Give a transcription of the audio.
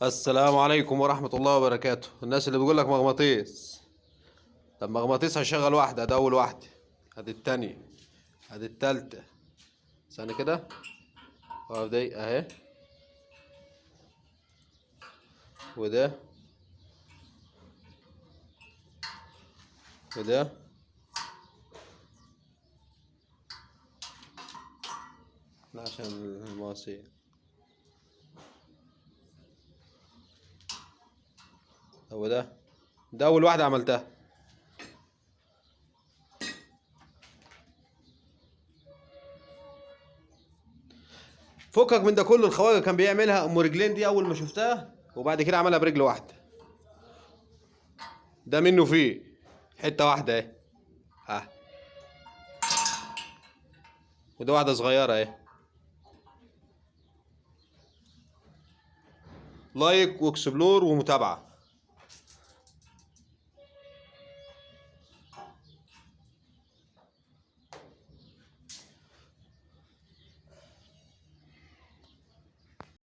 السلام عليكم ورحمة الله وبركاته. الناس اللي بيقول لك مغناطيس، طب مغناطيس هشغل واحدة، ده أول واحدة، ادي التانية، ادي التالتة، استنى كده، اقف دي اهي، وده وده لا عشان المواسير. هو ده أول واحدة عملتها. فكك من ده كله، الخواجة كان بيعملها أم رجلين دي أول ما شفتها، وبعد كده عملها برجل واحدة. ده منه فيه حتة واحدة اهي، ها، وده واحدة صغيرة اهي. like و explore ومتابعة.